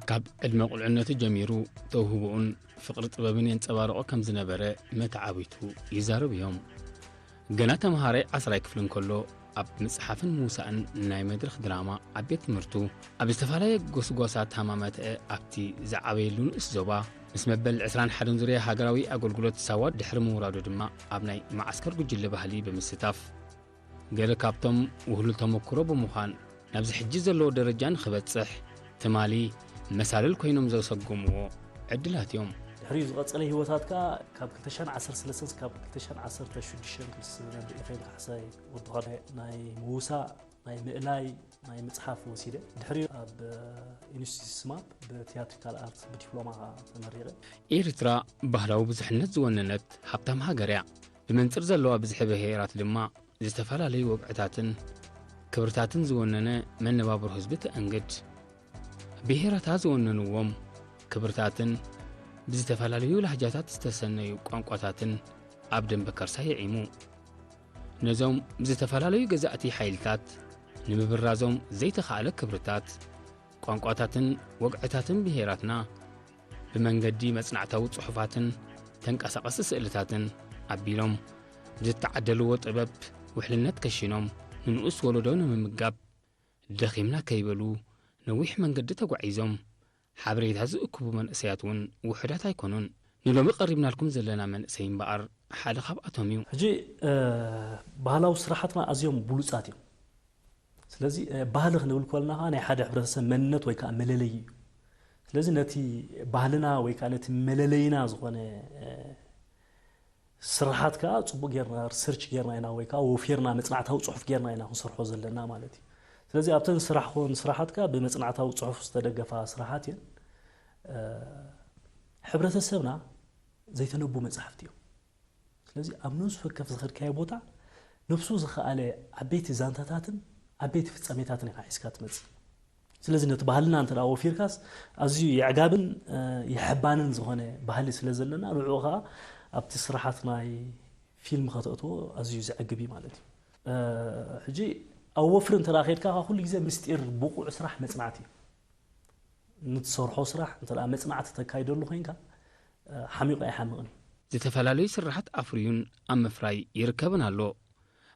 ካብ ዕድመ ቁልዕነቱ ጀሚሩ ተውህቦኡን ፍቕሪ ጥበብን የንጸባርቖ ከም ዝነበረ መተዓብይቱ ይዛረቡ እዮም። ገና ተምሃራይ ዓስራይ ክፍሊ እንከሎ፣ ኣብ ምጽሓፍን ምውሳእን ናይ መድረኽ ድራማ ኣብ ቤት ትምህርቱ፣ ኣብ ዝተፈላለየ ጎስጓሳት ሃማመተአ ኣብቲ ዝዓበየሉ ንኡስ ዞባ፣ ምስ መበል ዕስራን ሓደን ዙርያ ሃገራዊ ኣገልግሎት ሳዋ ድሕሪ ምውራዱ ድማ፣ ኣብ ናይ መዓስከር ጉጅለ ባህሊ ብምስታፍ፣ ገለ ካብቶም ውህሉል ተመክሮ ብምዃን፣ ናብዚ ሕጂ ዘለዎ ደረጃ ንኽበጽሕ ትማሊ መሳልል ኮይኖም ዘሰጎምዎ ዕድላት እዮም። ድሕሪኡ ዝቐጸለ ህይወታት ከኣ ካብ ክልተ ሽሕን ዓሰርተ ሰለስተን እስካብ ክልተ ሽሕን ዓሰርተ ሽዱሽተን ምስ ነብሪ ኤፍሬም ካሕሳይ ወዲ ኾነ ናይ ምውሳእ፣ ናይ ምእላይ፣ ናይ ምጽሓፍ ወሲደ። ድሕሪኡ ኣብ ኢንስቲትዩት ስማፕ ብቲያትሪካል ኣርት ብዲፕሎማ ከኣ ተመሪቐ። ኤርትራ ባህላዊ ብዙሕነት ዝወነነት ሃብታም ሃገር እያ። ብመንጽር ዘለዋ ብዝሒ ብሄራት ድማ ዝተፈላለዩ ወግዕታትን ክብርታትን ዝወነነ መነባብሮ ህዝቢ ተአንግድ። ብሄራታ ዝወነንዎም ክብርታትን ብዝተፈላለዩ ላህጃታት ዝተሰነዩ ቋንቋታትን ኣብ ደንበ ከርሳ ይዒሙ። ነዞም ብዝተፈላለዩ ገዛእቲ ሓይልታት ንምብራዞም ዘይተኻእለ ክብርታት፣ ቋንቋታትን ወግዕታትን ብሄራትና ብመንገዲ መጽናዕታዊ ጽሑፋትን ተንቀሳቐሲ ስእልታትን ኣቢሎም ዝተዓደልዎ ጥበብ ውሕልነት ከሺኖም ንንኡስ ወለዶ ንምምጋብ ደኺምና ከይበሉ ነዊሕ መንገዲ ተጓዒዞም ሓበሬታ ዝእክቡ መንእሰያት እውን ውሑዳት ኣይኮኑን። ንሎሚ ቀሪብናልኩም ዘለና መንእሰይ እምበኣር ሓደ ካብኣቶም እዩ። ሕጂ፣ እ፣ ባህላዊ ስራሓትና ኣዝዮም ብሉጻት እዮም። ስለዚ፣ እ፣ ባህሊ ክንብል ከለና ከኣ ናይ ሓደ ሕብረተሰብ መንነት ወይ ከኣ መለለዪ እዩ። ስለዚ ነቲ ባህልና ወይ ከኣ ነቲ መለለይና ዝኾነ፣ እ፣ ስራሓት ከኣ ጽቡቕ ጌርና ሪሰርች ጌርና ኢና ወይ ከኣ ወፊርና መጽናዕታዊ ጽሑፍ ጌርና ኢና ክንሰርሖ ዘለና ማለት እዩ። ስለዚ ኣብተን ስራሕ ኮን ስራሓት ከኣ ብመጽናዕታዊ ጽሑፍ ዝተደገፋ ስራሓት እየን። እ፣ ሕብረተሰብና ዘይተነቡ መጻሕፍቲ እዮም። ስለዚ ኣብ ነብሱ ወከፍ ዝኸድካዮ ቦታ ነብሱ ዝኸኣለ ዓበይቲ ዛንታታትን ዓበይቲ ፍጻሜታትን ኢኻ ሒዝካ ትመጽእ። ስለዚ ነቲ ባህልና እንተ ደኣ ወፊርካስ ኣዝዩ የዕጋብን፣ እ፣ የሐባንን ዝኾነ ባህሊ ስለ ዘለና ንዕኡ ኸኣ ኣብቲ ስራሓት ናይ ፊልም ከተእትዎ ኣዝዩ ዘዕግብ እዩ ማለት እዩ። እ፣ ሕጂ ኣብ ወፍሪ እንተ ደኣ ኸድካ ኸኣ ኩሉ ግዜ ምስጢር ብቑዕ ስራሕ መጽናዕቲ እዩ። ንትሰርሖ ስራሕ እንተ ደኣ መጽናዕቲ ተካይደሉ ኮይንካ፣ እ፣ ሓሚቑ ኣይሓምቕን እዩ። ዝተፈላለዩ ስራሓት ኣፍርዩን ኣብ ምፍራይ ይርከብን ኣሎ።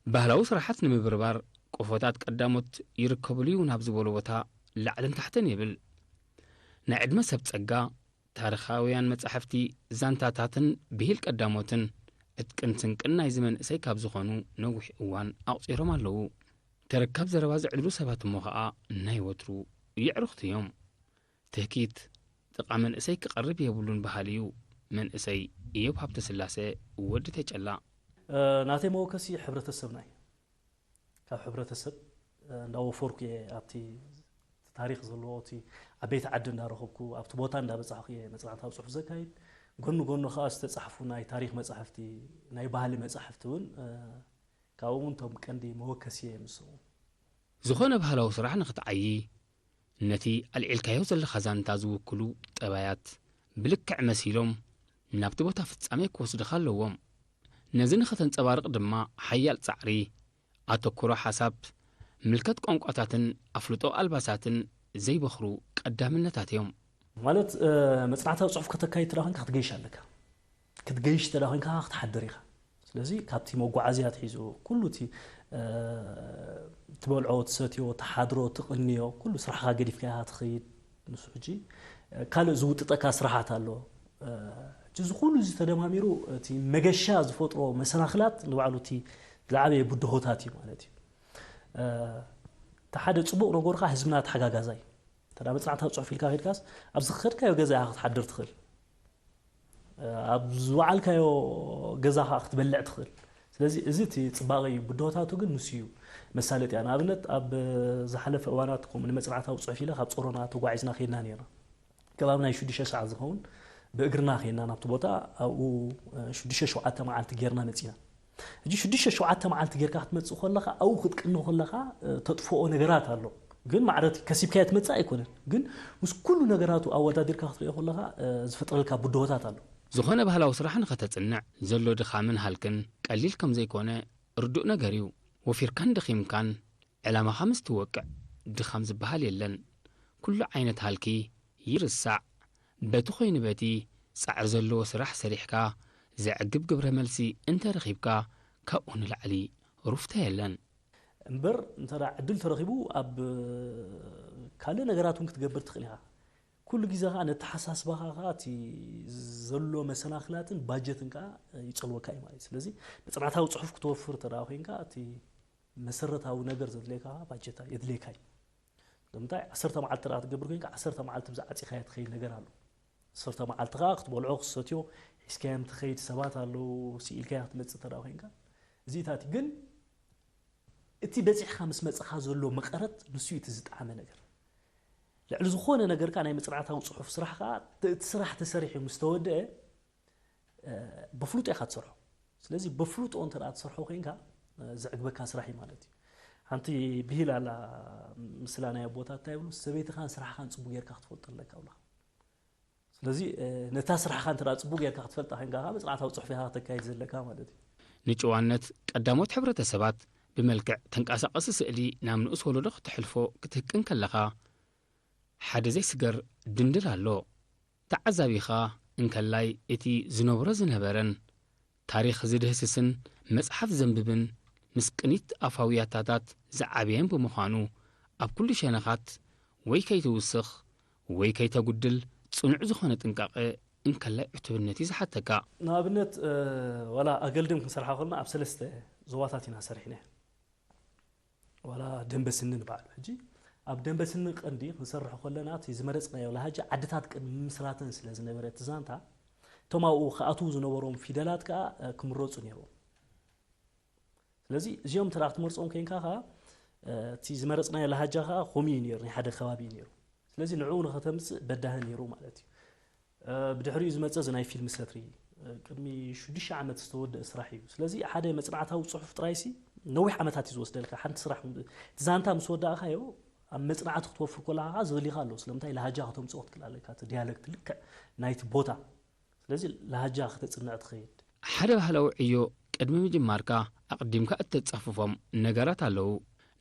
ባህላዊ ስራሓት ንምብርባር ቆፎታት ቀዳሞት ይርከብሉ እዩ ናብ ዝበሎ ቦታ ላዕልን ታሕትን ይብል። ናይ ዕድመ ሰብ ጸጋ፣ ታሪኻውያን መጻሕፍቲ፣ ዛንታታትን ብሂል ቀዳሞትን ዕጥቅን ስንቅን ናይዚ መንእሰይ ካብ ዝኾኑ ነዊሕ እዋን ኣቑጺሮም ኣለዉ። ተረካብ ዘረባ ዘዕልሉ ሰባት እሞ ኸኣ ናይ ወትሩ የዕሩኽቲ እዮም። ትህኪት ጥቓ መንእሰይ ክቐርብ የብሉን በሃሊ እዩ መንእሰይ እዮብ ሃብተስላሰ ወዲ ተጨላ። እ፣ ናተይ መወከሲ ሕብረተሰብና እዩ። ካብ ሕብረተሰብ፣ እ፣ እንዳወፈርኩ እየ ኣብቲ ታሪኽ ዘለዎ፣ እቲ ዓበይቲ ዓዲ እንዳረኸብኩ፣ ኣብቲ ቦታ እንዳበጻሕኩ እየ መጽናዕታዊ ጽሑፍ ዘካይድ። ጎኒ ጎኒ ከኣ ዝተጻሕፉ ናይ ታሪኽ መጻሕፍቲ፣ ናይ ባህሊ መጻሕፍቲ እውን፣ እ፣ ካብኡ እውን እቶም ቀንዲ መወከሲ እየ ምስኡ። ዝኾነ ባህላዊ ስራሕ ንኽትዓዪ፣ ነቲ ኣልዒልካዮ ዘለኻ ዛንታ ዝውክሉ ጠባያት ብልክዕ መሲሎም ናብቲ ቦታ ፍጻሜ ክወስዱኻ ኣለዎም። ነዚ ንኸተንጸባርቕ ድማ ሓያል ጻዕሪ፣ ኣተኩሮ ሓሳብ፣ ምልከት ቋንቋታትን ኣፍልጦ ኣልባሳትን ዘይበኽሩ ቀዳምነታት እዮም። ማለት፣ እ፣ መጽናዕታዊ ጽሑፍ ከተካይድ እንተ ደኣ ኾንካ ክትገይሽ ኣለካ። ክትገይሽ እንተ ደኣ ኾንካ ክትሓድር ኢኻ። ስለዚ ካብቲ መጓዓዝያ ኣትሒዙ ኩሉ እቲ፣ እ፣ ትበልዖ፣ ትሰትዮ፣ ትሓድሮ፣ ትቕንዮ፣ ኩሉ ስራሕኻ ገዲፍካ ኢኻ ትኸይድ። ንሱ ሕጂ፣ እ፣ ካልእ ዝውጥጠካ ስራሓት ኣሎ። እ፣ ሕጂ እዚ ኩሉ እዚ ተደማሚሩ እቲ መገሻ ዝፈጥሮ መሰናኽላት ንባዕሉ እቲ ዝዓበየ ብድሆታት እዩ ማለት እዩ። እ፣ እቲ ሓደ ጽቡቕ ነገሩ ከኣ ህዝብና ተሓጋጋዛይ እዩ። እንተ ደኣ መጽናዕታዊ ጽሑፍ ኢልካ ኬድካስ ኣብዚ ዝኸድካዮ ገዛ ኢኻ ክትሓድር ትኽእል። ኣብ ዝወዓልካዮ ገዛ ኸኣ ክትበልዕ ትኽእል። ስለዚ እዚ እቲ ጽባቐ እዩ። ብድሆታቱ ግን ንሱ እዩ መሳለጥያ። ንኣብነት ኣብ ዝሓለፈ እዋናት ከምኡ ንመጽናዕታዊ ጽሑፍ ኢለ ካብ ጾሮና ተጓዒዝና ኬድና ኔርና። ከባቢ ናይ ሽዱሽተ ሰዓት ዝኸውን ብእግርና ኬድና ናብቲ ቦታ ኣብኡ ሽዱሽተ ሸውዓተ መዓልቲ ጌርና መጺና። ሕጂ ሽዱሽተ ሸውዓተ መዓልቲ ጌርካ ክትመጽእ ከለኻ ኣብኡ ክትቅኒ ከለኻ ተጥፍኦ ነገራት ኣሎ። ግን ማዕረ እቲ ከሲብካዮ ትመጽእ ኣይኮነን። ግን ምስ ኩሉ ነገራቱ ኣወዳዲርካ ክትሪኦ ከለኻ ዝፈጥረልካ ብድሆታት ኣሎ። ዝኾነ ባህላዊ ስራሕ ንኸተጽንዕ ዘሎ ድኻምን ሃልክን ቀሊል ከም ዘይኮነ ርዱእ ነገር እዩ። ወፊርካን ደኺምካን ዕላማኻ ምስ ትወቅዕ ድኻም ዝበሃል የለን። ኩሉ ዓይነት ሃልኪ ይርሳዕ። በቲ ኮይኑ በቲ ጻዕሪ ዘለዎ ስራሕ ሰሪሕካ ዘዕግብ ግብረ መልሲ እንተ ረኺብካ ካብኡ ንላዕሊ ሩፍታ የለን። እምበር እንተ ደኣ ዕድል ተረኺቡ ኣብ ካልእ ነገራት እውን ክትገብር ትኽእል ኢኻ። ኩሉ ግዜ ኸዓ ነተሓሳስባኻ ኸዓ እቲ ዘሎ መሰናኽላትን ባጀትን ከኣ ይጸልወካ እዩ ማለት እዩ። ስለዚ መጽናዕታዊ ጽሑፍ ክትወፍር እንተ ደኣ ኮይንካ እቲ መሰረታዊ ነገር ዘድልየካ ኸዓ ባጀት የድልየካ እዩ። ንምንታይ ዓሰርተ መዓልቲ ደኣ ክትገብር ኮይንካ ዓሰርተ መዓልቲ ብዛ ዓጺኻያ ትኸይድ ነገር ኣሎ። ዓሰርተ መዓልቲ ኸዓ ክትበልዖ ክትሰትዮ ሒዝካዮም ትኸይድ ሰባት ኣለዉ፣ ስኢልካያ ክትመጽእ እንተ ደኣ ኮይንካ እዚታት ግን እቲ በጺሕካ ምስ መጽኻ ዘሎ መቐረት ንሱ እዩ እቲ ዝጠዓመ ነገር። ልዕሊ ዝኾነ ነገር ከኣ ናይ መጽናዕታዊ ጽሑፍ ስራሕ ከኣ እቲ ስራሕ ተሰሪሑ ምስ ተወድአ ብፍሉጦ ኢኻ ትሰርሖ። ስለዚ ብፍሉጦ እንተ ደኣ ትሰርሖ ኮይንካ ዘዕግበካ ስራሕ እዩ ማለት እዩ። ሓንቲ ብሂል ኣላ ምስላ ናይ ኣቦታት እንታይ ይብሉ፣ ሰበይትኻን ስራሕኻን ጽቡቅ ጌርካ ክትፈልጦ ኣለካ ብለኻ። ስለዚ ነታ ስራሕኻ እንተ ጽቡቅ ጌርካ ክትፈልጣ ኮይንካ ከኣ መጽናዕታዊ ጽሑፍ ኢኻ ከተካይድ ዘለካ ማለት እዩ። ንጭዋነት ቀዳሞት ሕብረተሰባት ብመልክዕ ተንቀሳቐሲ ስእሊ ናብ ንኡስ ወለዶ ክተሕልፎ ክትህቅን ከለኻ ሓደ ዘይስገር ድንድል ኣሎ። ተዓዛቢኻ እንከላይ እቲ ዝነብሮ ዝነበረን ታሪኽ ዝድህስስን መጽሓፍ ዘንብብን ምስ ቅኒት ኣፋውያታታት ዝዓበየን ብምዃኑ ኣብ ኩሉ ሸነኻት ወይ ከይትውስኽ ወይ ከይተጉድል ጽኑዕ ዝኾነ ጥንቃቐ እንከላይ ዕቱብነት እዩ ዝሓተካ። ንኣብነት ዋላ ኣገልድም ክንሰርሓ ከለና ኣብ ሰለስተ ዞባታት ኢና ሰሪሕና። ዋላ ደንበ ስኒ ንባዕሉ ሕጂ ኣብ ደንበ ስኒ ቀንዲ ክንሰርሖ ከለና እቲ ዝመረጽናዮ ላሃጃ ዓድታት ቅድሚ ምስራተን ስለ ዝነበረ እቲ ዛንታ እቶም ኣብኡ ክኣትዉ ዝነበሮም ፊደላት ከኣ ክምረጹ ነይርዎም። ስለዚ እዚኦም እንተ ክትመርጾም ኮይንካ ከኣ እቲ ዝመረጽናዮ ላሃጃ ከኣ ከምኡ እዩ ነይሩ፣ ናይ ሓደ ከባቢ እዩ ነይሩ። ስለዚ ንዕኡ ንኸተምጽእ በዳሂ ነይሩ ማለት እዩ። ብድሕሪኡ ዝመጸ እዚ ናይ ፊልም ሰትሪ ቅድሚ ሽዱሽተ ዓመት ዝተወደአ ስራሕ እዩ። ስለዚ ሓደ መጽናዕታዊ ጽሑፍ ጥራይሲ ነዊሕ ዓመታት እዩ ዝወስደልካ። ሓንቲ ስራሕ እቲ ዛንታ ምስ ወዳእካዮ ኣብ መጽናዕቲ ክትወፍር ከለኻ ከኣ ዝብሊኻ ኣሎ። ስለምንታይ ላሃጃ ከተምጽኦ ክትክእል ኣለካ፣ እቲ ዲያለክት ልክዕ ናይቲ ቦታ። ስለዚ ላሃጃ ከተጽንዕ ትኸይድ። ሓደ ባህላዊ ዕዮ ቅድሚ ምጅማርካ ኣቕዲምካ እተጻፍፎም ነገራት ኣለዉ።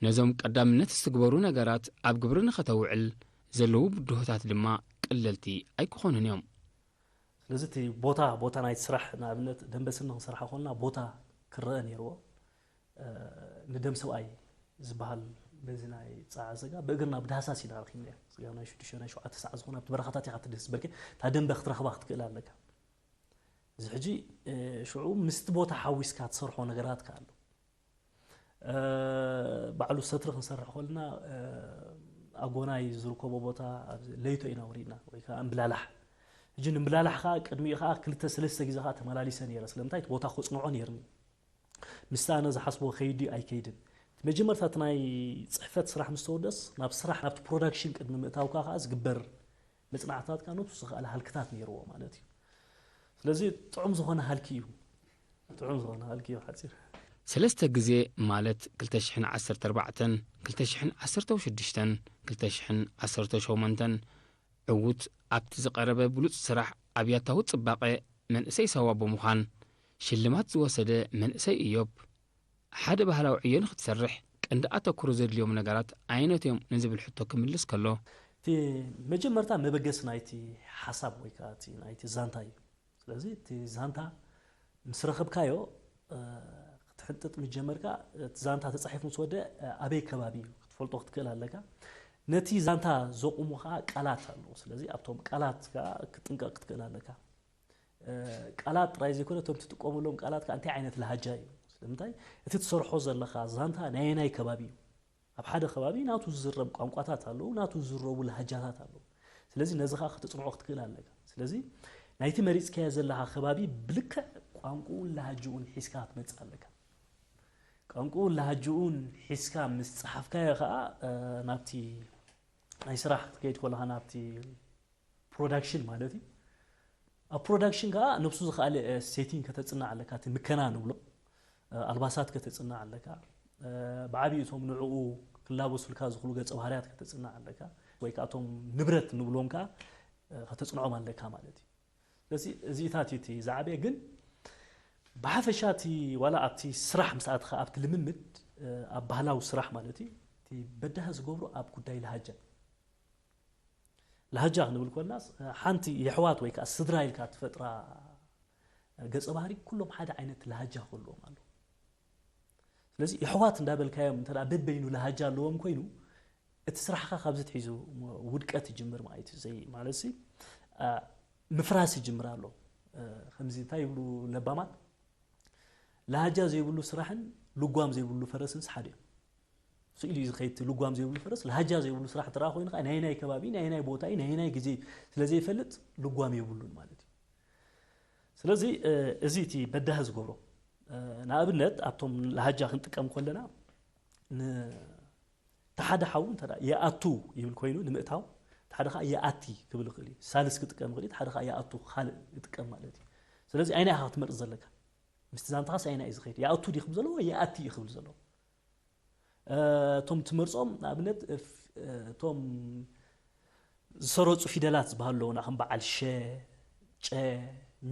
ነዞም ቀዳምነት ዝትግበሩ ነገራት ኣብ ግብሪ ንኸተውዕል ዘለዉ ብድሆታት ድማ ቀለልቲ ኣይክኾኑን እዮም። ስለዚ እቲ ቦታ፣ ቦታ ናይቲ ስራሕ ንኣብነት ደንበ ስኒ ክንሰርሓ ኮልና ቦታ ክረአ ነይርዎ። ንደም ሰብኣይ ዝበሃል በዚ ናይ ጸዓ ዘጋ ብእግርና ብዳህሳስ ኢና ረኺብናዮ። ስጋ ናይ ሽዱሽተ ናይ ሸውዓተ ሰዓት ዝኾነ ኣብቲ በረኻታት ኢኻ ትድህስ በርኬ እታ ደንበ ክትረኽባ ክትክእል ኣለካ። እዚ ሕጂ ሽዑ ምስቲ ቦታ ሓዊስካ ትሰርሖ ነገራት ከኣሉ ባዕሉ ሰትሪ ክንሰርሕ ከልና ኣጎናይ ዝርከቦ ቦታ ለይቶ ኢና ወሪድና ወይ ከዓ እምብላላሕ። ሕጂ ንምብላላሕ ከዓ ቅድሚኡ ከዓ ክልተ ሰለስተ ግዜ ከዓ ተመላሊሰ ነይረ። ስለምንታይ እቲ ቦታ ክፅንዖ ነይርኒ። ምስቲ ኣነ ዝሓስቦ ከይዲ ኣይከይድን። መጀመርታ እቲ ናይ ፅሕፈት ስራሕ ምስ ተወደስ ናብ ስራሕ ናብቲ ፕሮዳክሽን ቅድሚ ምእታውካ ከዓ ዝግበር መፅናዕትታት ከዓ ነብሱ ዝኸኣለ ሃልክታት ነይርዎ ማለት እዩ። ስለዚ ጥዑም ዝኾነ ሃልኪ እዩ። ጥዑም ዝኾነ ሃልኪ እዩ ሓፂር። ሰለስተ ግዜ ማለት ክልተ ሽሕን ዓሰርተ ኣርባዕተን፣ ክልተ ሽሕን ዓሰርተ ሽዱሽተን፣ ክልተ ሽሕን ዓሰርተ ሸሞንተን ዕዉት ኣብቲ ዝቐረበ ብሉጽ ስራሕ ኣብያታዊ ጽባቐ መንእሰይ ሳዋ ብምዃን ሽልማት ዝወሰደ መንእሰይ እዮብ፣ ሓደ ባህላዊ ዕዮ ንኽትሰርሕ ቀንዲ ኣተኩሮ ዘድልዮም ነገራት ኣየኖት እዮም ንዝብል ሕቶ ክምልስ ከሎ፣ እቲ መጀመርታ መበገሲ ናይቲ ሓሳብ ወይ ከዓ እቲ ናይቲ ዛንታ እዩ። ስለዚ እቲ ዛንታ ምስ ረኸብካዮ ክትሕንጥጥ ምስ ጀመርካ እቲ ዛንታ ተፃሒፉ ምስ ወደ ኣበይ ከባቢ እዩ ክትፈልጦ ክትክእል ኣለካ። ነቲ ዛንታ ዘቑሙ ከዓ ቃላት ኣለዉ። ስለዚ ኣብቶም ቃላት ከዓ ክትጥንቀቕ ክትክእል ኣለካ። ቃላት ጥራይ ዘይኮነ እቶም ትጥቀመሎም ቃላት ከዓ እንታይ ዓይነት ላሃጃ እዩ? ስለምንታይ እቲ ትሰርሖ ዘለኻ ዛንታ ናይ ኣየናይ ከባቢ እዩ? ኣብ ሓደ ከባቢ ናቱ ዝዝረብ ቋንቋታት ኣለዉ፣ ናቱ ዝዝረቡ ላሃጃታት ኣለዉ። ስለዚ ነዚ ከዓ ከተፅንዖ ክትክእል ኣለካ። ስለዚ ናይቲ መሪፅካዮ ዘለኻ ከባቢ ብልክዕ ቋንቁኡን ላሃጅኡን ሒዝካ ክትመፅእ ኣለካ። ቋንቁኡን ላሃጅኡን ሒዝካ ምስ ፀሓፍካዮ ከዓ ናብቲ ናይ ስራሕ ክትከይድ ከለኻ ናብቲ ፕሮዳክሽን ማለት እዩ። ኣብ ፕሮዳክሽን ከዓ ነብሱ ዝኸኣለ ሴቲንግ ከተፅንዕ ኣለካ። እቲ ምከና ንብሎ ኣልባሳት ከተፅንዕ ኣለካ። ብዓብዪ እቶም ንዕኡ ክላበሱልካ ዝኽእሉ ገፀ ባህርያት ከተፅንዕ ኣለካ። ወይ ከዓ እቶም ንብረት ንብሎም ከዓ ከተፅንዖም ኣለካ ማለት እዩ። ስለዚ እዚታት እዩ እቲ ዝዓበየ። ግን ብሓፈሻ እቲ ዋላ ኣብቲ ስራሕ ምስ ኣትኻ ኣብቲ ልምምድ ኣብ ባህላዊ ስራሕ ማለት እዩ እቲ በዳሂ ዝገብሮ ኣብ ጉዳይ ላሃጃ። ላሃጃ ክንብል ኮልና ሓንቲ የሕዋት ወይ ከዓ ስድራ ኢልካ ትፈጥራ ገጸ ባህሪ ኩሎም ሓደ ዓይነት ላሃጃ ክህልዎም ኣለዎ። ስለዚ የሕዋት እንዳበልካዮም እንተ በበይኑ ላሃጃ ኣለዎም ኮይኑ እቲ ስራሕካ ካብዚ ትሒዙ ውድቀት ይጅምር ማለት እዩ። ዘይ ማለት ሲ ምፍራስ ይጅምር ኣሎ። ከምዚ እንታይ ይብሉ ለባማት፣ ላሃጃ ዘይብሉ ስራሕን ልጓም ዘይብሉ ፈረስን ሓደ እዮም። ስኢሉ እዩ ዝኸይድ። ልጓም ዘይብሉ ፈረስ፣ ላሃጃ ዘይብሉ ስራሕ ትረኣ ኮይኑ ከዓ ናይ ናይ ከባቢ ናይ ናይ ቦታ ናይ ናይ ግዜ ስለ ዘይፈልጥ ልጓም የብሉን ማለት እዩ። ስለዚ እዚ እቲ በዳሂ ዝገብሮ ንኣብነት ኣብቶም ላሃጃ ክንጥቀም ከለና ተሓደ ሓው እንተ የኣቱ ይብል ኮይኑ ንምእታው ተሓደ ከዓ የኣቲ ክብል ይኽእል እዩ። ሳልስ ክጥቀም ይኽእል እዩ። ተሓደ ከዓ የኣቱ ካልእ ይጥቀም ማለት እዩ። ስለዚ ኣይና ኢኻ ክትመርፅ ዘለካ ምስቲ ዛንታኻስ ኣይና እዩ ዝኸይድ። የኣቱ ዲ ክብል ዘለዎ የኣቲ እዩ ክብል ዘለዎ። እቶም ትመርፆም ንኣብነት እቶም ዝሰረፁ ፊደላት ዝበሃሉ ኣለውና ከም በዓል ሸ፣ ጨ፣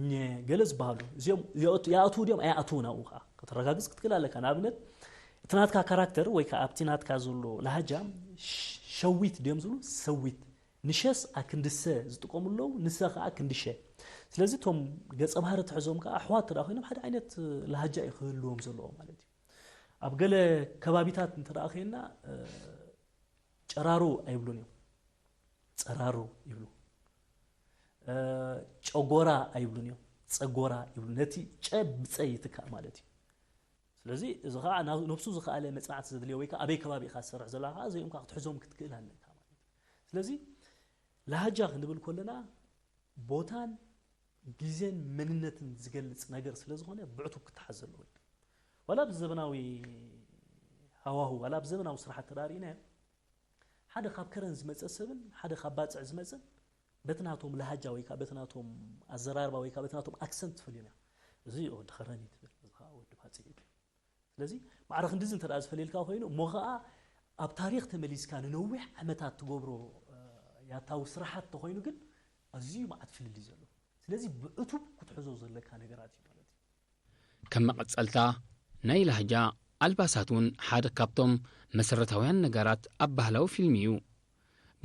ኘ ገለ ዝበሃሉ እዚኦም ይኣትዉ ድዮም ኣይኣትዉ ናብኡ ከዓ ከተረጋግፅ ክትክእል ኣለካ። ንኣብነት እቲ ናትካ ካራክተር ወይ ከዓ ኣብቲ ናትካ ዘሎ ላሃጃ ሸዊት ድዮም ዝብሉ ሰዊት፣ ንሸስ ኣክንዲ ሰ ዝጥቀሙ ኣለዉ፣ ንሰ ከዓ ክንዲ ሸ። ስለዚ እቶም ገፀ ባህሪ ትሕዞም ከዓ ኣሕዋት ትዳ ኮይኖም ሓደ ዓይነት ላሃጃ እዩ ክህልዎም ዘለዎ ማለት እዩ። ኣብ ገለ ከባቢታት እንተ ደኣ ኸይድና ጨራሩ ኣይብሉን እዮም፣ ጸራሩ ይብሉ። ጨጎራ ኣይብሉን እዮም፣ ጸጎራ ይብሉ። ነቲ ጨ ብጸ ይትካእ ማለት እዩ። ስለዚ እዚ ኸዓ ነብሱ ዝኸኣለ መጽናዕቲ ዘድልዮ ወይ ከዓ ኣበይ ከባቢ ኢኻ ትሰርሕ ዘለኻ እዚኦም ከዓ ክትሕዞም ክትክእል ኣለካ ማለት እዩ። ስለዚ ላሃጃ ክንብል ከለና ቦታን ግዜን መንነትን ዝገልጽ ነገር ስለ ዝኾነ ብዕቱብ ክተሓዝ ዘለዎ እዩ። ዋላ ኣብዚ ዘበናዊ ሃዋሁ ዋላ ኣብዚ ዘበናዊ ስራሕቲ ተዳሪእናዮ ሓደ ካብ ከረን ዝመጸ ሰብን ሓደ ካብ ባጽዕ ዝመጸን በቲ ናቶም ላሃጃ ወይ ከዓ በቲ ናቶም ኣዘራርባ ወይ ከዓ በቲ ናቶም ኣክሰንት ትፈልዮም እያ። እዚ ወዲ ከረን እዩ ትብል፣ እዚ ከዓ ወዲ ባጽዕ እዩ ትብል። ስለዚ ማዕረ ክንድዚ እንተ ደኣ ዝፈልየልካ ኮይኑ እሞ ከዓ ኣብ ታሪኽ ተመሊስካ ንነዊሕ ዓመታት ትገብሮ ያታዊ ስራሓት ተኾይኑ ግን ኣዝዩ መዓት ፍልልይ ዘሎ። ስለዚ ብዕቱብ ክትሕዞ ዘለካ ነገራት እዩ ማለት እዩ። ከም መቐጸልታ ናይ ላህጃ ኣልባሳት እውን ሓደ ካብቶም መሰረታውያን ነገራት ኣብ ባህላዊ ፊልም እዩ።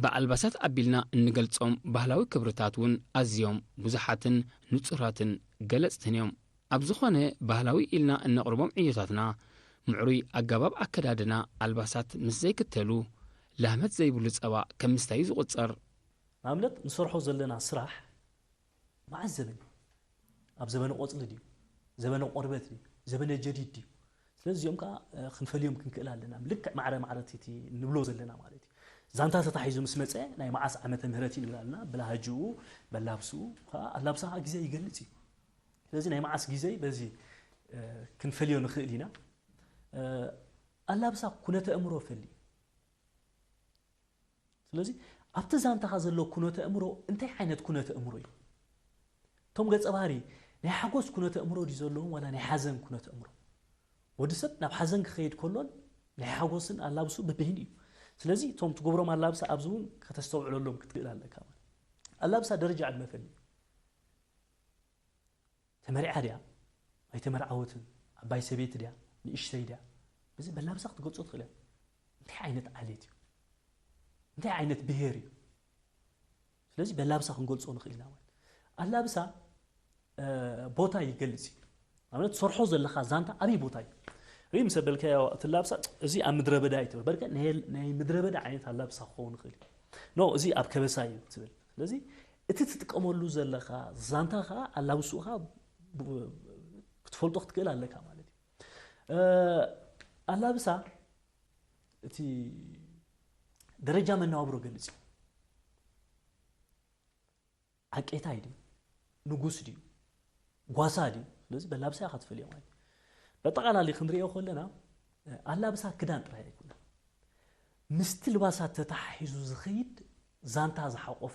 ብኣልባሳት ኣቢልና እንገልጾም ባህላዊ ክብርታት እውን ኣዝዮም ብዙሓትን ንጹራትን ገለጽትን እዮም። ኣብ ዝኾነ ባህላዊ ኢልና እነቕርቦም ዕዮታትና ምዕሩይ ኣገባብ ኣከዳድና ኣልባሳት ምስ ዘይክተሉ ላህመት ዘይብሉ ጸባ ከም ምስታይ እዩ ዝቑጸር። ንኣብነት ንሰርሖ ዘለና ስራሕ መዓስ ዘበን እዩ? ኣብ ዘበነ ቆጽሊ ድዩ? ዘበነ ቆርበት ድዩ? ዘበነ ጀዲድ ድዩ? ስለዚ እዚኦም ከዓ ክንፈልዮም ክንክእል ኣለና። ልክዕ ማዕረ ማዕረ እቲ ንብሎ ዘለና ማለት እዩ። ዛንታ ተታሒዙ ምስ መፀ ናይ መዓስ ዓመተ ምህረት እዩ ንብል ኣለና። ብላሃጅኡ በላብስኡ ከዓ ኣላብሳ ከዓ ግዜ ይገልፅ እዩ። ስለዚ ናይ መዓስ ግዜ በዚ ክንፈልዮ ንኽእል ኢና። ኣላብሳ ኩነተ እምሮ ፈሊ ስለዚ ኣብቲ ዛንታኻ ዘሎ ኩነተ እምሮ እንታይ ዓይነት ኩነተ እምሮ እዩ? እቶም ገጸ ባህሪ ናይ ሓጎስ ኩነተ እምሮ ድዩ ዘለዎም ዋላ ናይ ሓዘን ኩነተ እምሮ? ወዲ ሰብ ናብ ሓዘን ክኸይድ ከሎን ናይ ሓጎስን ኣላብሱ ብብህን እዩ። ስለዚ እቶም ትገብሮም ኣላብሳ ኣብዚ እውን ከተስተውዕለሎም ክትክእል ኣለካ። ኣላብሳ ደረጃ ዕድመ ፈሊ ተመሪዓ ድያ ኣይተመርዓወትን፣ ዓባይ ሰበይቲ ድያ ንእሽተይ ድያ፣ በዚ በላብሳ ክትገልጾ ትኽእል እያ። እንታይ ዓይነት ዓሌት እዩ? እንታይ ዓይነት ብሄር እዩ? ስለዚ በላብሳ ክንገልጾ ንኽእል ኢና ማለት ኣላብሳ ቦታ ይገልጽ እዩ። ኣብነት ትሰርሖ ዘለኻ ዛንታ ኣበይ ቦታ እዩ? ርኢ ምስ ኣበልካዮ እቲ ላብሳ እዚ ኣብ ምድረ በዳ እዩ ትብል በርከ ናይ ምድረ በዳ ዓይነት ኣላብሳ ክኸውን ይኽእል እዩ። ኖ እዚ ኣብ ከበሳ እዩ ትብል ስለዚ እቲ ትጥቀመሉ ዘለኻ ዛንታ ከዓ ኣላብስኡ ከዓ ክትፈልጦ ክትክእል ኣለካ ማለት እዩ። ኣላብሳ እቲ ደረጃ መነባብሮ ገልፅ እዩ። ዓቄታይ ድዩ ንጉስ ድዩ ጓሳ ድዩ? ስለዚ በላብሳ ኢኻ ትፈልዮ ማለት እዩ። በጠቓላሊ ክንሪኦ ከለና ኣላብሳ ክዳን ጥራይ ኣይኮነን ምስቲ ልባሳት ተተሓሒዙ ዝኸይድ ዛንታ ዝሓቆፈ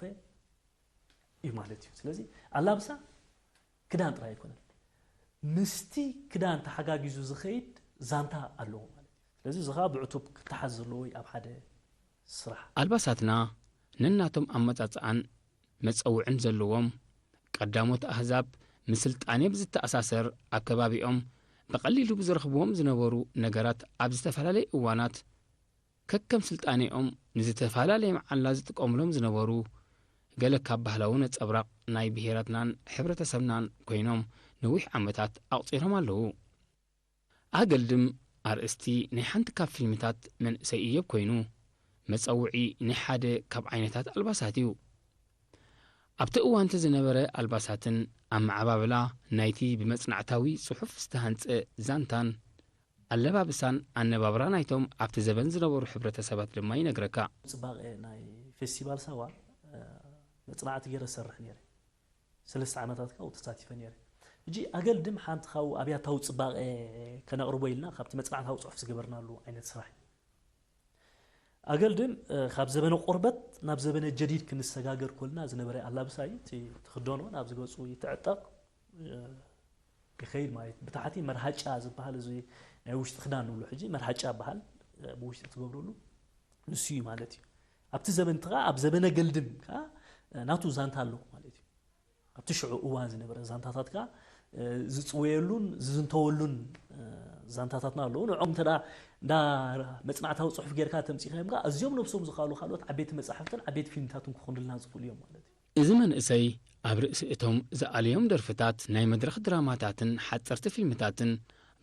እዩ ማለት እዩ። ስለዚ ኣላብሳ ክዳን ጥራይ ኣይኮነን ምስቲ ክዳን ተሓጋጊዙ ዝኸይድ ዛንታ ኣለዎ ማለት እዩ። ስለዚ እዚ ከዓ ብዕቱብ ክተሓዝ ዘለዎ እዩ ኣብ ሓደ ስራሕ። ኣልባሳትና ነናቶም ኣመጻጽኣን መጸውዕን ዘለዎም ቀዳሞት ኣህዛብ ምስ ስልጣኔ ብዝተኣሳሰር ኣብ ከባቢኦም ብቐሊሉ ብዝረኽብዎም ዝነበሩ ነገራት ኣብ ዝተፈላለየ እዋናት ከከም ስልጣኔኦም ንዝተፈላለየ መዓላ ዝጥቀሙሎም ዝነበሩ ገለ ካብ ባህላዊ ነጸብራቕ ናይ ብሄራትናን ሕብረተሰብናን ኮይኖም ነዊሕ ዓመታት ኣቑጺሮም ኣለዉ። ኣገልድም ኣርእስቲ ናይ ሓንቲ ካብ ፊልምታት መንእሰይ እዮብ ኮይኑ፣ መጸውዒ ናይ ሓደ ካብ ዓይነታት ኣልባሳት እዩ። ኣብቲ እዋንቲ ዝነበረ ኣልባሳትን ኣመዓባብላ ናይቲ ብመጽናዕታዊ ጽሑፍ ዝተሃንጸ ዛንታን ኣለባብሳን ኣነባብራ ናይቶም ኣብቲ ዘበን ዝነበሩ ሕብረተሰባት ድማ ይነግረካ። ጽባቐ ናይ ፌስቲቫል ሳዋ፣ እ፣ መጽናዕቲ ገይረ ዝሰርሕ ነይረ። ሰለስተ ዓመታት ካብኡ ተሳቲፈ ነይረ። ሕጂ ኣገልድም ሓንቲ ካብኡ ኣብያታዊ ጽባቐ ከነቕርቦ ኢልና ካብቲ መጽናዕታዊ ጽሑፍ ዝገበርናሉ ዓይነት ስራሕ እዩ። ኣገልድም፣ እ፣ ካብ ዘበነ ቆርበት ናብ ዘበነ ጀዲድ ክንሰጋገር ኮልና ዝነበረ ኣላብሳ እዩ። እቲ ትኽደኖ ናብ ዝገጹ ይትዕጠቕ፣ እ፣ ይኸይድ ማለት እዩ። ብታሕቲ መርሃጫ ዝበሃል እዚ ናይ ውሽጢ ክዳን ንብሎ ሕጂ መርሃጫ ይበሃል፣ እ፣ ብውሽጢ ትገብረሉ ንሱ እዩ ማለት እዩ። ኣብቲ ዘበን እቲ ኸዓ ኣብ ዘበነ ገልድም ከዓ፣ እ፣ ናቱ ዛንታ ኣለዎ ማለት እዩ። ኣብቲ ሽዑ እዋን ዝነበረ ዛንታታት ከኣ፣ እ፣ ዝጽወየሉን ዝዝንተወሉን፣ እ፣ ዛንታታትና ኣለዉ። ንዕኦም እንተ ደኣ እንዳ መጽናዕታዊ ጽሑፍ ጌርካ ተምጺኻዮም ከኣ፣ ኣዝዮም ነብሶም ዝኻሉ ካልኦት ዓበይቲ መጻሕፍትን ዓበይቲ ፊልምታትን ክኾኑልና ዝኽእሉ እዮም ማለት እዩ። እዚ መንእሰይ ኣብ ርእሲ እቶም ዝኣለዮም ደርፍታት፣ ናይ መድረኽ ድራማታትን ሓጸርቲ ፊልምታትን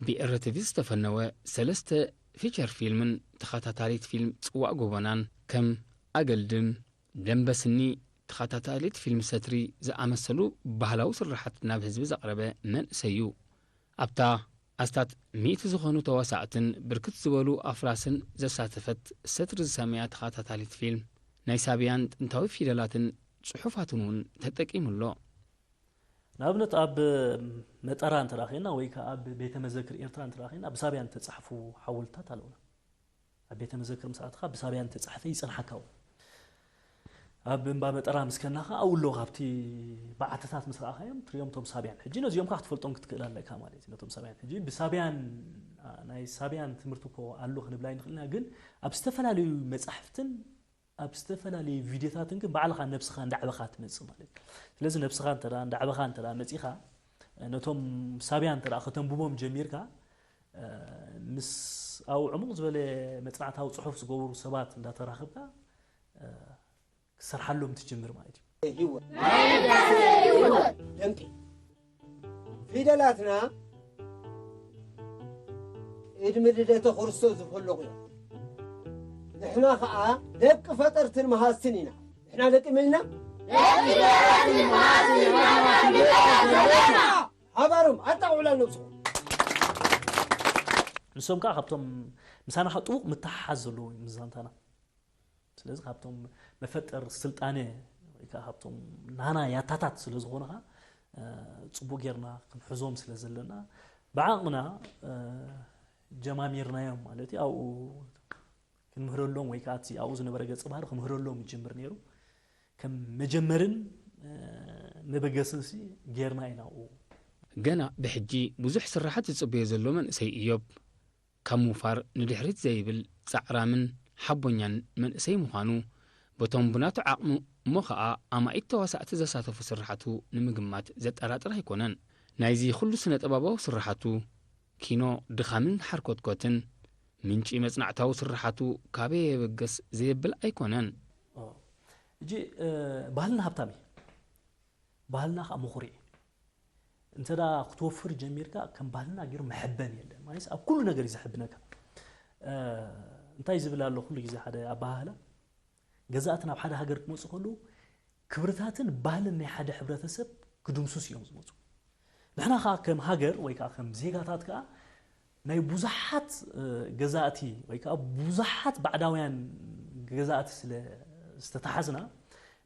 ብኤረትቪ ዝተፈነወ ሰለስተ ፊቸር ፊልምን ተኸታታሊት ፊልም ጽዋእ ጎቦናን ከም ኣገልድም፣ ደምበስኒ፣ ተኸታታሊት ፊልም ሰትሪ ዝኣመሰሉ ባህላዊ ስርሓት ናብ ህዝቢ ዘቕረበ መንእሰይ እዩ። ኣብታ ኣስታት ሚእቲ ዝኾኑ ተዋሳእትን ብርክት ዝበሉ ኣፍራስን ዘሳተፈት ሰትሪ ዝሰመያ ተኸታታሊት ፊልም፣ ናይ ሳብያን ጥንታዊ ፊደላትን ጽሑፋትን እውን ተጠቂሙ ኣሎ። ንኣብነት ኣብ መጠራ እንተ ደኣ ኼንና ወይ ከኣ ኣብ ቤተ መዘክር ኤርትራ እንተ ደኣ ኼንና ብሳብያን እተጻሕፉ ሓወልትታት ኣለዉና። ኣብ ቤተ መዘክር ምስ ኣተኻ ብሳብያን እተጻሕፈ ይጸንሓካ እውን። ኣብ እምባ መጠራ ምስ ከድና ከኣ ኣብኡ ኣለዉ ካብቲ በዓትታት ምስ ረኣኻዮም ትርእዮም እቶም ሳብያን። ሕጂ ነዚኦም ከኣ ክትፈልጦም ክትክእል ኣለካ ማለት እዩ። ነቶም ሳብያን ሕጂ ብሳብያን፣ ኣ፣ ናይ ሳብያን ትምህርቲ እኮ ኣሎ ክንብል ኣይንኽእልን ኢና፣ ግን ኣብ ዝተፈላለዩ መጻሕፍትን ኣብ ዝተፈላለዩ ቪድዮታትን ግን ባዕልኻ ነብስኻ እንዳዕበኻ ትመጽእ ማለት እዩ። ስለዚ ነብስኻ እንተ ደኣ እንዳዕበኻ እንተ ደኣ መጺኻ፣ ነቶም ሳብያን እንተ ደኣ ከተንብቦም ጀሚርካ፣ እ፣ ምስ ኣብኡ ዕሙቕ ዝበለ መጽናዕታዊ ጽሑፍ ዝገብሩ ሰባት እንዳተራኽብካ፣ እ፣ ክትሰርሓሎም ትጅምር ማለት እዩ። ህይወት። ናይ ህዳሴ ህይወት። ደምቂ። ፊደላትና ቅድሚ ልደተ ክርስቶስ ዝፈለቑ እዮም። ንሕና ኸኣ ደቂ ፈጠርትን መሃዝትን ኢና። ንሕና ደቂ መን ኢና? ደቂ ፈጠርትን መሃዝትን ኢና። ሓባሮም ኣጣቕዑላ ነብስኹም። ንሶም ከኣ ካብቶም ምሳና ከኣ ጥቡቕ ምትሕሓዝ ዘለዎ እዩ ምስ ዛንታና። ስለዚ ካብቶም መፈጠር ስልጣነ ወይ ከኣ ካብቶም ናና ያታታት ስለ ዝኾኑ ኸኣ፣ እ፣ ጽቡቕ ጌርና ክንሕዞም ስለ ዘለና ብዓቕምና፣ እ፣ ጀማሚርናዮም ማለት እዩ። ኣብኡ ክንምህረሎም ወይ ከኣ እቲ ኣብኡ ዝነበረ ገጸ ባህሪ ክምህረሎም ይጅምር ነይሩ። ከም መጀመርን፣ እ፣ መበገስን ሲ ጌርና ኢና ኣብኡ። ገና ብሕጂ ብዙሕ ስራሓት ዝጽበዮ ዘሎ መንእሰይ እዮብ፣ ካብ ምውፋር ንድሕሪት ዘይብል ጻዕራምን ሓቦኛን መንእሰይ ምዃኑ፣ በቶም ብናቱ ዓቕሚ እሞ ኸኣ ኣማኢት ተዋሳእቲ ዘሳተፉ ስርሓቱ ንምግማት ዘጠራጥር ኣይኮነን። ናይዚ ኹሉ ስነ-ጥበባዊ ስርሓቱ፣ ኪኖ ድኻምን ሓርኮትኮትን፣ ምንጪ መጽናዕታዊ ስርሓቱ ካበይ የበገስ ዘየብል ኣይኮነን። ኦ፣ ሕጂ፣ እ፣ ባህልና ሃብታም እዩ። ባህልና ከኣ ምኹርዒ። እንተ ደኣ ክትወፍር ጀሚርካ፣ ከም ባህልና ገይሩ መሐበን የለን። ማለት ኣብ ኩሉ ነገር እዩ ዘሐብነካ። እ፣ እንታይ ዝብል ኣሎ ኩሉ ግዜ ሓደ ኣበሃህላ፣ ገዛእቲ ናብ ሓደ ሃገር ክመጹ ከለዉ፣ ክብርታትን ባህልን ናይ ሓደ ሕብረተሰብ ክድምስሱ እዮም ዝመጹ። ንሕና ከኣ ከም ሃገር ወይ ከኣ ከም ዜጋታት ከኣ ናይ ብዙሓት፣ እ፣ ገዛእቲ ወይ ከኣ ብዙሓት ባዕዳውያን ገዛእቲ ስለ ዝተታሓዝና፣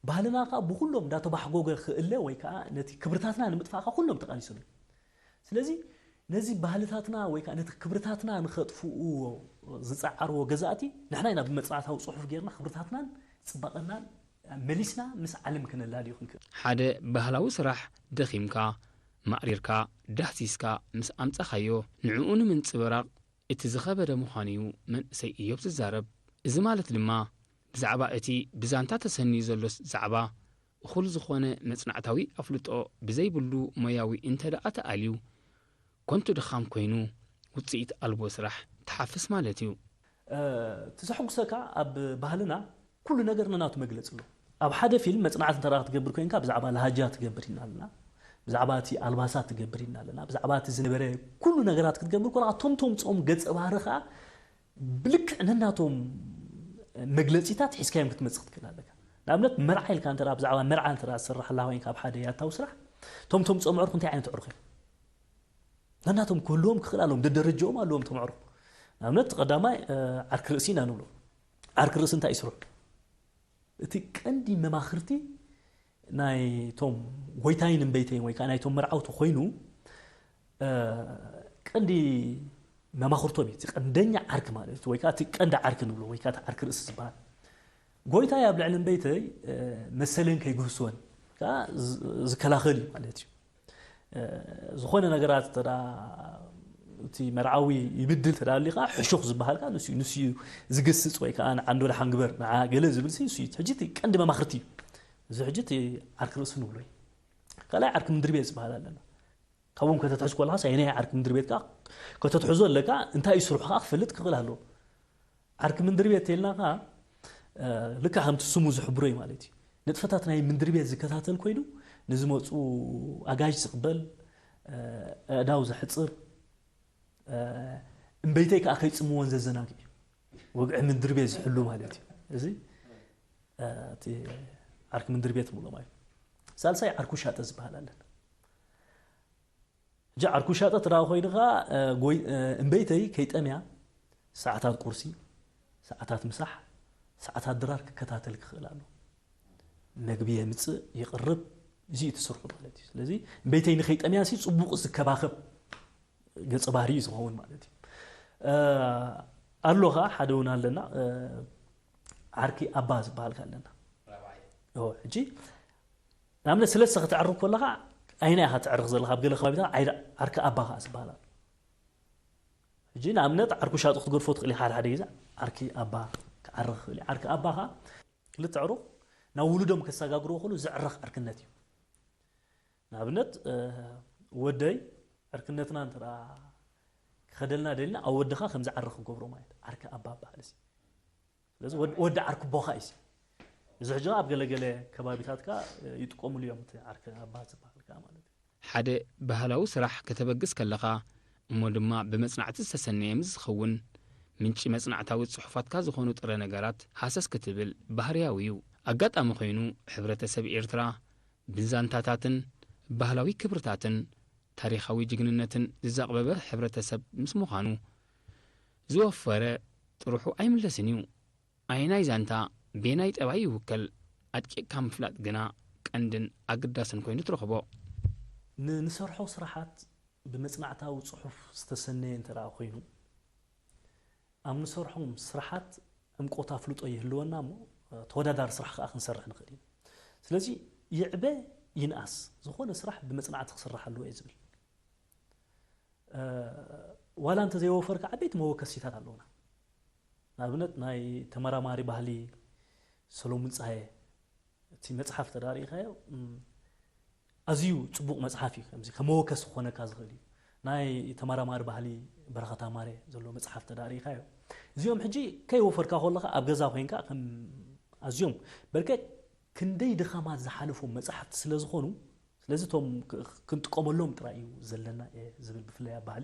ባህልና ከኣ ብኹሎም እንዳተባሕጎገ ክእለ ወይ ከኣ ነቲ ክብርታትና ንምጥፋእ ከኣ ኩሎም ተቓሊሶም እዮም። ስለዚ ነዚ ባህልታትና ወይ ከኣ ነቲ ክብርታትና ንኸጥፍእዎ ዝጸዓርዎ ገዛእቲ ንሕና ኢና ብመጽናዕታዊ ጽሑፍ ጌርና ክብርታትናን ጽባቐናን መሊስና ምስ ዓለም ከነላልዮ ክንክእል። ሓደ ባህላዊ ስራሕ ደኺምካ፣ ማዕሪርካ፣ ዳህሲስካ ምስ ኣምጻኻዮ፣ ንዕኡ ንምንጽብራቕ እቲ ዝኸበደ ምዃኑ እዩ መንእሰይ እዮብ ዝዛረብ። እዚ ማለት ድማ፣ ብዛዕባ እቲ ብዛንታ ተሰንዩ ዘሎ ዛዕባ፣ እኹል ዝኾነ መጽናዕታዊ ኣፍልጦ ብዘይብሉ ሞያዊ እንተ ደኣ ተኣልዩ፣ ኮንቱ ድኻም ኮይኑ፣ ውጽኢት ኣልቦ ስራሕ ትሓፍስ ማለት እዩ። እቲ ዘሐጉሰካ ኣብ ባህልና ኩሉ ነገር ነናቱ መግለጺ ኣሎ። ኣብ ሓደ ፊልም መጽናዕቲ እንተ ክትገብር ኮይንካ ብዛዕባ ላሃጃ ትገብር ኢና ኣለና፣ ብዛዕባ እቲ ኣልባሳት ትገብር ኢና ኣለና፣ ብዛዕባ እቲ ዝነበረ ኩሉ ነገራት ክትገብር ኮላ ቶም ቶም ጾም ገጸ ባህሪ ከኣ ብልክዕ ነናቶም መግለጺታት ሒዝካዮም ክትመጽእ ክትክእል ኣለካ። ንኣብነት መርዓ ኢልካ እንተ ብዛዕባ መርዓ እንተ ዝስራሕ ኣላ ኮይንካ ኣብ ሓደ ያታዊ ስራሕ ቶም ቶም ጾም ዕርኩ እንታይ ዓይነት ዕርኩ እዮም? ነናቶም ክህልዎም ክኽእል ኣለዎም፣ ደደረጃኦም ኣለዎም ቶም ዕርኩ። ንኣብነት ቀዳማይ ዓርኪ ርእሲ ኢና ንብሎ። ዓርኪ ርእሲ እንታይ ይስርሑ? እቲ ቀንዲ መማኽርቲ ናይቶም ጎይታይን እምበይተይን ወይ ከዓ ናይቶም መርዓውቲ ኮይኑ ቀንዲ መማኽርቶም እዩ። እቲ ቀንደኛ ዓርኪ ማለት ወይ ከዓ እቲ ቀንዲ ዓርኪ ንብሎ ወይ ከዓ እቲ ዓርኪ ርእሲ ዝበሃል ጎይታይ ኣብ ልዕሊ እምበይተይ መሰለን ከይግህስወን ከዓ ዝከላኸል እዩ ማለት እዩ። ዝኾነ ነገራት ተ እቲ መርዓዊ ይብድል ተዳሊኻ ሕሹኽ ዝበሃልካ ንሱ ንሱ ዝግስፅ ወይ ከዓ ንዓንዶ ደሓን ግበር ንዓ ገለ ዝብል ንሱ እዩ። ሕጂ ቀንዲ መማኽርቲ እዩ። እዚ ሕጂ ዓርኪ ርእሲ ንብሎ እዩ። ካልኣይ ዓርኪ ምንድሪ ቤት ዝበሃል ኣለና። ካብኦም ከተትሕዝ ኮለኻ ሳይናይ ዓርኪ ምንድሪ ቤት ከዓ ከተትሕዞ ኣለካ። እንታይ እዩ ስርሑ ከዓ ክፈልጥ ክኽእል ኣለዎ። ዓርኪ ምንድሪ ቤት ተልና ከዓ ልካ ከምቲ ስሙ ዝሕብሮ እዩ ማለት እዩ። ንጥፈታት ናይ ምንድሪ ቤት ዝከታተል ኮይኑ ንዝመፁ ኣጋይሽ ዝቕበል፣ ኣእዳው ዘሕፅር፣ እምበይተይ ከዓ ከይፅምዎን ዘዘናግ እዩ። ወግዒ ምንድሪ ቤት ዝሕሉ ማለት እዩ። እዚ እቲ ዓርኪ ምንድሪ ቤት ምሎ ማለት እዩ። ሳልሳይ ዓርኩ ሻጠ ዝበሃል ኣለን። ሕጂ ዓርኩ ሻጠ ትረኣ ኮይኑ ከዓ እምበይተይ ከይጠምያ ሰዓታት ቁርሲ፣ ሰዓታት ምሳሕ፣ ሰዓታት ድራር ክከታተል ክኽእል ኣሎ። መግቢ የምፅእ ይቕርብ፣ እዚ እዩ ትስርሑ ማለት እዩ። ስለዚ እምበይተይ ንኸይጠምያ ሲ ፅቡቕ ዝከባኸብ ገፀ ባህሪ እዩ ዝኸውን ማለት እዩ። ኣሎ ከዓ ሓደ እውን ኣለና ዓርኪ ኣባ ዝበሃል ኣለና። ሕጂ ንኣብነት ስለስተ ክትዕርኽ ከለኻ ኣይና ኢኻ ትዕርኽ ዘለኻ ኣብ ገለ ከባቢታት ዓርኪ ኣባ ከዓ ዝበሃል ኣሎ። ሕጂ ንኣብነት ዓርኩ ሻጡ ክትገድፎ ትኽእል ኢኻ ሓደ ሓደ ግዜ ዓርኪ ኣባ ክዓርኽ ይኽእል እዩ። ዓርኪ ኣባ ከዓ ክልተ ዕሩኽ ናብ ውሉዶም ከሰጋግርዎ ከሉ ዝዕረኽ ዕርክነት እዩ። ንኣብነት ወደይ ዕርክነትና እንተ ክኸደልና ደልና ኣብ ወድኻ ከም ዝዓርኽ ክገብሮ ማለት ዓርኪ ኣባ በሃል እዚ። ስለዚ ወዲ ዓርኩ ቦኻ እዩ። እዚ ሕጂ ኣብ ገለገለ ከባቢታትካ ይጥቀሙሉ እዮም እቲ ዓርኪ ኣባ ዝበሃል ከዓ ማለት እዩ። ሓደ ባህላዊ ስራሕ ከተበግስ ከለኻ እሞ ድማ ብመጽናዕቲ ዝተሰነየ ምስ ዝኸውን ምንጪ መጽናዕታዊ ጽሑፋትካ ዝኾኑ ጥረ ነገራት ሃሰስ ክትብል ባህርያዊ እዩ። ኣጋጣሚ ኮይኑ ሕብረተሰብ ኤርትራ ብዛንታታትን ባህላዊ ክብርታትን ታሪኻዊ ጅግንነትን ዝዛቕበበ ሕብረተሰብ ምስ ምዃኑ ዝወፈረ ጥርሑ ኣይምለስን እዩ። ኣየናይ ዛንታ ቤናይ ጠባይ ይውከል ኣድቂቕካ ምፍላጥ ግና ቀንድን ኣገዳስን ኮይኑ ትረኽቦ። ንንሰርሖ ስራሓት ብመጽናዕታዊ ጽሑፍ ዝተሰነየ እንተ ኮይኑ ኣብ ንሰርሖም ስራሓት ዕምቆት ኣፍልጦ ይህልወና እሞ ተወዳዳሪ ስራሕ ከዓ ክንሰርሕ ንኽእል ኢና። ስለዚ ይዕበ ይንኣስ ዝኾነ ስራሕ ብመጽናዕቲ ክስራሕ ኣለዎ እየ ዝብል። ዋላ እንተዘይወፈርካ ዓበይቲ መወከሲታት ኣለውና። ንኣብነት ናይ ተመራማሪ ባህሊ ሰሎሙን ፀሃየ እቲ መፅሓፍ ተዳሪእካዮ ኣዝዩ ፅቡቕ መፅሓፍ እዩ። ከምዚ ከመወከሲ ክኾነካ ዝኽእል እዩ። ናይ ተመራማሪ ባህሊ በረኸት ኣማረ ዘሎ መፅሓፍ ተዳሪእካዮ እዚኦም ሕጂ ከይወፈርካ ከለኻ ኣብ ገዛ ኮይንካ ከም ኣዝዮም በርከ ክንደይ ድኻማት ዝሓለፎም መፅሓፍቲ ስለ ዝኾኑ ስለዚ እቶም ክንጥቀመሎም ጥራይ እዩ ዘለና እየ ዝብል ብፍላይ ኣብ ባህሊ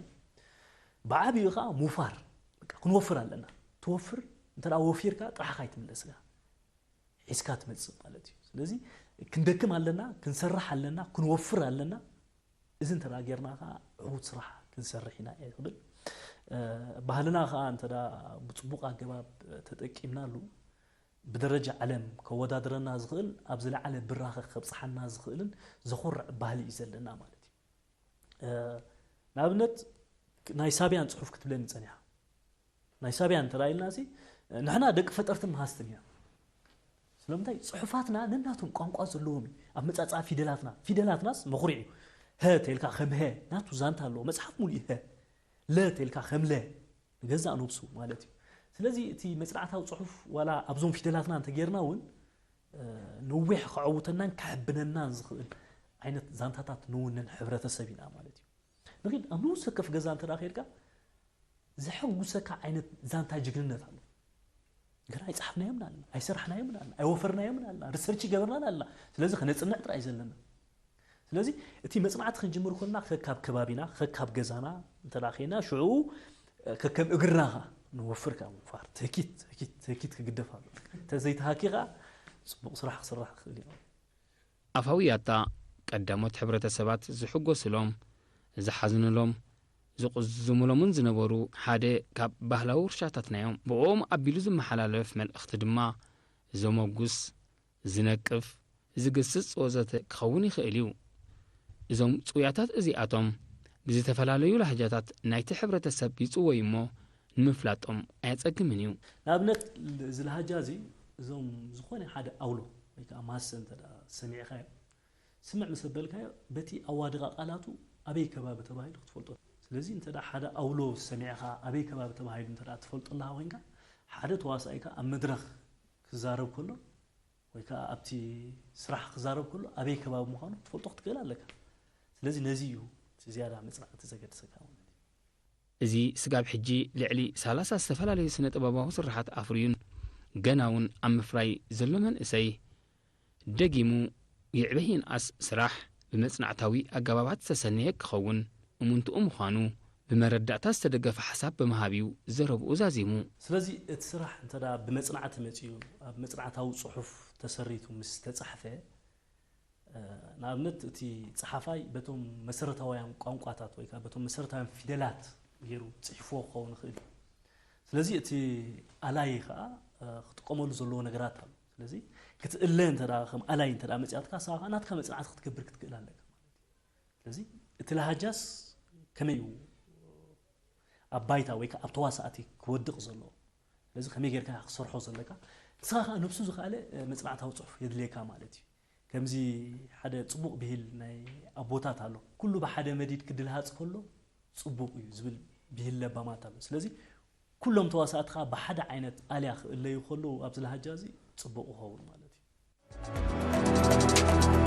ብዓብዩ ከዓ ምውፋር ክንወፍር ኣለና። ትወፍር እንተ ወፊርካ ጥራሕካ ኣይትምለስካ ሒዝካ ትመፅእ ማለት እዩ። ስለዚ ክንደክም ኣለና፣ ክንሰርሕ ኣለና፣ ክንወፍር ኣለና። እዚ እንተ ጌርና ከዓ ዕዉት ስራሕ ክንሰርሕ ኢና እየ ዝብል። ባህልና ከዓ እንተ ብፅቡቕ ኣገባብ ተጠቂምናሉ ብደረጃ ዓለም ከወዳድረና ዝኽእል ኣብ ዝለዓለ ብራኸ ከብፅሓና ዝኽእልን ዘኹርዕ ባህሊ እዩ ዘለና ማለት እዩ። ንኣብነት ናይ ሳብያን ፅሑፍ ክትብለኒ ፀኒሓ። ናይ ሳብያን እንተ ኢልና ሲ ንሕና ደቂ ፈጠርትን መሃዝትን ኢና። ስለምንታይ ፅሑፋትና ነናቶም ቋንቋ ዘለዎም እዩ። ኣብ መፃፃ ፊደላትና ፊደላትናስ መኹሪዕ እዩ። ሀ ተልካ ከም ሀ ናቱ ዛንታ ኣለዎ። መፅሓፍ ሙሉእ ሀ ለ ተልካ ከም ለ ንገዛእ ነብሱ ማለት እዩ። ስለዚ እቲ መፅናዕታዊ ፅሑፍ ዋላ ኣብዞም ፊደላትና እንተጌርና እውን ነዊሕ ከዐውተናን ከሕብነናን ዝኽእል ዓይነት ዛንታታት ንውንን ሕብረተሰብ ኢና ማለት እዩ። ንኺድ ኣብ ንኡስ ወከፍ ገዛ እንተ ደኣ ኸይድካ ዘሐጉሰካ ዓይነት ዛንታ ጅግንነት ኣሎ። ገና ኣይጸሓፍናዮምን ኣለና፣ ኣይሰራሕናዮምን ኣለና፣ ኣይወፈርናዮምን ኣለና፣ ሪሰርች ይገበርናን ኣለና። ስለዚ ከነጽንዕ ጥራይ እዩ ዘለና። ስለዚ እቲ መጽናዕቲ ክንጅምር ከለና ከካብ ከባቢና ከካብ ገዛና እንተ ደኣ ኸይና ሽዑ ከከም እግርና ኸኣ ንወፍር ከኣ ምውፋር ተኪት ተኪት ተኪት ክግደፍ ኣሎ። እንተ ዘይተሃኪ ኸኣ ጽቡቕ ስራሕ ክስራሕ ክኽእል እዩ። ኣፋዊ ያታ ቀዳሞት ሕብረተሰባት ዝሕጎስሎም፣ ዝሓዝንሎም፣ ዝቕዝሙሎምን ዝነበሩ ሓደ ካብ ባህላዊ ውርሻታትና እዮም። ብኦም ኣቢሉ ዝመሓላለፍ መልእኽቲ ድማ ዘመጉስ፣ ዝነቅፍ፣ ዝግስጽ ወዘተ ክኸውን ይኽእል እዩ። እዞም ጽውያታት እዚኣቶም ብዝተፈላለዩ ላህጃታት ናይቲ ሕብረተሰብ ይጽወዩ እሞ ንምፍላጦም ኣየጸግምን እዩ። ንኣብነት እዚ ላህጃ እዚ እዞም ዝኾነ ሓደ ኣውሎ ወይ ከዓ ማሰ እንተ ደኣ ሰሚዕካዮ ስምዕ ምስ ኣበልካዮ በቲ ኣዋድቓ ቃላቱ ኣበይ ከባቢ ተባሂሉ ክትፈልጦ። ስለዚ እንተ ደኣ ሓደ ኣውሎ ሰሚዕኻ ኣበይ ከባቢ ተባሂሉ እንተ ደኣ ትፈልጦ ኣለኻ ኮይንካ ሓደ ተዋሳኢካ ኣብ መድረኽ ክዛረብ ከሎ ወይ ከዓ ኣብቲ ስራሕ ክዛረብ ከሎ ኣበይ ከባቢ ምዃኑ ክትፈልጦ ክትክእል ኣለካ። ስለዚ ነዚ እዩ እቲ ዝያዳ መጽናዕቲ ዘገድሰካ ማለት እዩ። እዚ ስጋብ ሕጂ ልዕሊ ሰላሳ ዝተፈላለዩ ስነ ጥበባዊ ስርሓት ኣፍርዩን ገና እውን ኣብ ምፍራይ ዘሎ መንእሰይ ደጊሙ ይዕበ ይንኣስ ስራሕ ብመጽናዕታዊ ኣገባባት ዝተሰነየ ክኸውን እሙንትኡ ምዃኑ ብመረዳእታ ዝተደገፈ ሓሳብ ብምሃብ እዩ ዘረብኡ ዛዚሙ። ስለዚ እቲ ስራሕ እንተ ደኣ ብመጽናዕቲ መጺኡ ኣብ መጽናዕታዊ ጽሑፍ ተሰሪቱ ምስ ተጻሕፈ ንኣብነት እቲ ጸሓፋይ በቶም መሰረታውያን ቋንቋታት ወይ ከዓ በቶም መሰረታውያን ፊደላት ገይሩ ጽሒፍዎ ክኸውን ይኽእል እዩ። ስለዚ እቲ ኣላይ ከዓ ክጥቀመሉ ዘለዎ ነገራት ኣሎ። ስለዚ ክትእለ እንተ ከም ኣላይ እንተ መፅኣትካ ንስኻ ከዓ ናትካ መፅናዕቲ ክትገብር ክትክእል ኣለካ ማለት እዩ። ስለዚ እቲ ላሃጃስ ከመይ እዩ ኣብ ባይታ ወይ ከዓ ኣብ ተዋሳእቲ ክወድቕ ዘለዎ ስለዚ ከመይ ጌርካ ክትሰርሖ ዘለካ ንስኻ ከዓ ነብሱ ዝኸኣለ መፅናዕታዊ ፅሑፍ የድልየካ ማለት እዩ። ከምዚ ሓደ ፅቡቕ ብሂል ናይ ኣቦታት ኣሎ፣ ኩሉ ብሓደ መዲድ ክድልሃፅ ከሎ ፅቡቕ እዩ ዝብል ብሂል ለባማት ኣሎ። ስለዚ ኩሎም ተዋሳእትኻ ብሓደ ዓይነት ኣልያ ክእለዩ ከለዉ ኣብዚ ላሃጃ እዚ ፅቡቕ ይኸውን ማለት እዩ።